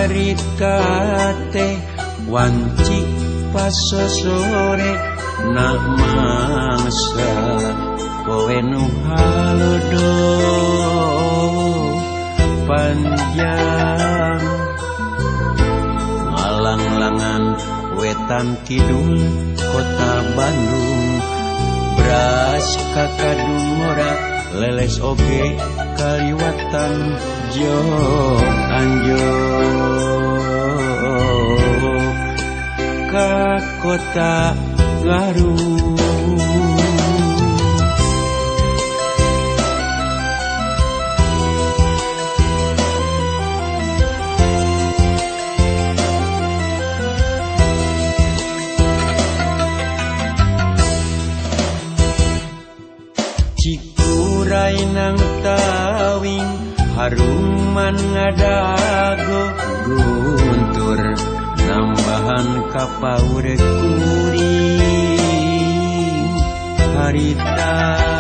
Harita teh wanci pasosore nak mangsa kowe nu halodo panjang ngalang-langan wetan kidul kota Bandung beras kakadung ora leles oge kaliwatan jog anjog ka kota Garut. Cikuray nang tawing haruman ngadago guntur nambahan kapaur kuring harita.